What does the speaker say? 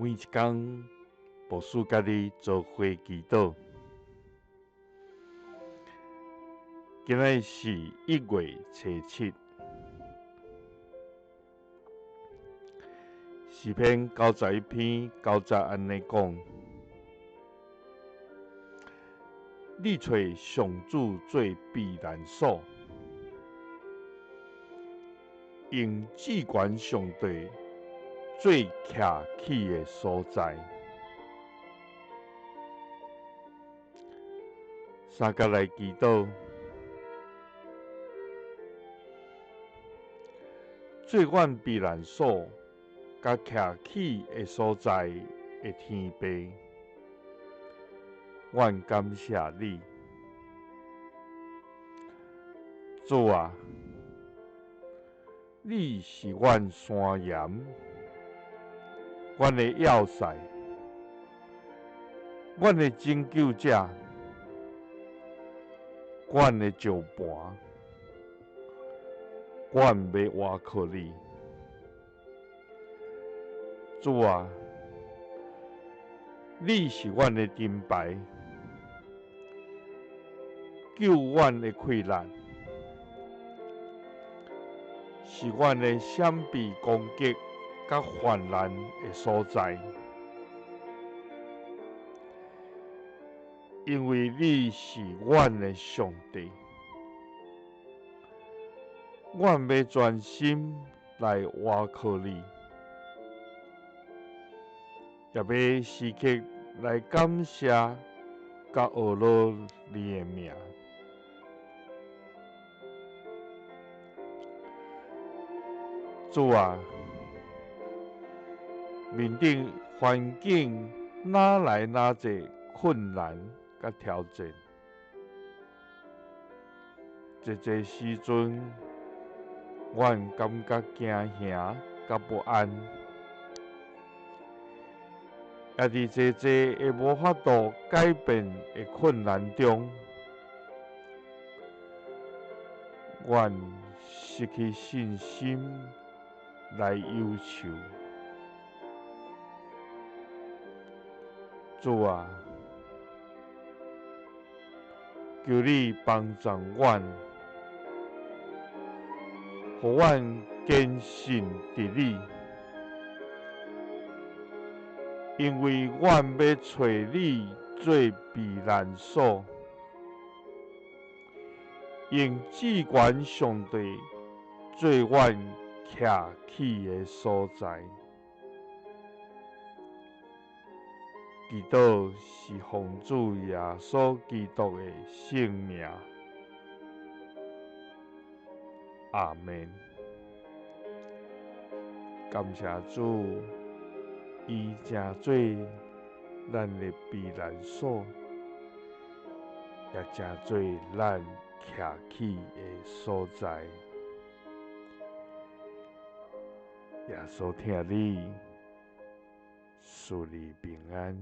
每一工，牧師佮你做伙祈禱。今仔日是1月初7，詩篇91篇9節按呢講：你揣上主做避難所，用至懸上帝做徛起的所在。三角來祈禱，做阮避難所，佮徛起的所在的天父，阮感謝你，主啊，你是阮山岩，阮的要塞，阮的拯救者，阮的石磐，阮欲倚靠你，主啊，你是阮的盾牌，救阮的氣力，是阮的閃避攻擊佮患難的所在，因為你是阮的上帝，阮欲專心來倚靠你，也欲時刻來感謝佮呵咾你的名。主啊，面頂環境哪來哪濟困難佮挑戰，濟濟時陣，阮感覺驚嚇佮不安，也佇濟濟的無法度改變的困難中，阮失去信心來憂愁。主啊，求你幫助阮，予阮堅信佇你，因為阮欲揣你做避難所，用至懸上帝做阮徛起的所在。祈禱是奉主耶穌基督的聖名，阿們。感謝主，伊成做咱的避難所，也成做咱徛起的所在。耶穌疼你，賜你平安。